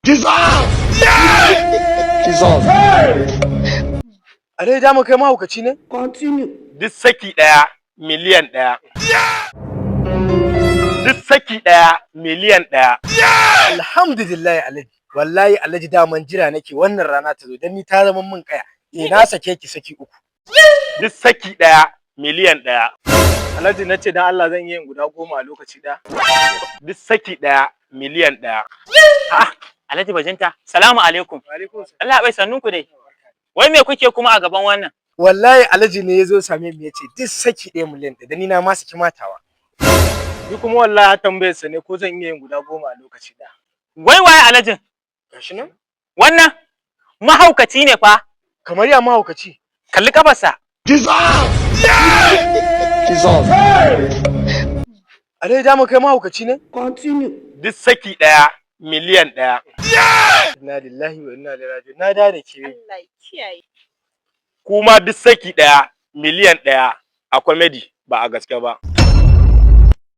Jesus. Alhaji, dama kai mahaukaci ne? Duk saki ɗaya miliyan 1. Duk saki ɗaya miliyan 1. Alhamdulillah, Alhaji. Wallahi Alhaji, daman jira nake wannan rana ta zo, dan ni ta zama min kaya. Eh, na sake ki saki uku. Duk saki ɗaya miliyan 1. Alhaji, na ce dan Allah zan iya yin guda 10 a lokaci ɗaya. Duk saki ɗaya miliyan 1. A'a, Alhaji Bajinta, salamu alaikum. Allah bai, sannun ku dai. Wai me kuke kuma a gaban wannan? Wallahi Alhaji ne ya zo same mu ya ce duk saki ɗaya miliyan 1, dan ni na ma saki matawa. Ni kuma wallahi tambayar sa ne ko zan iya yin guda 10 a lokaci ɗaya. Wai waye Alhajin? Gashi nan? Wannan mahaukaci ne fa. Kamar ya mahaukaci? Kalli kafarsa. Jesus. Alhaji, dama kai mahaukaci ne? Duk saki ɗaya miliyan 1. Inna lillahi wa inna ilaihi raji'un. Na da ke. Allah ya kiyaye. Kuma duk saki ɗaya miliyan 1 a comedy, ba a gaske ba.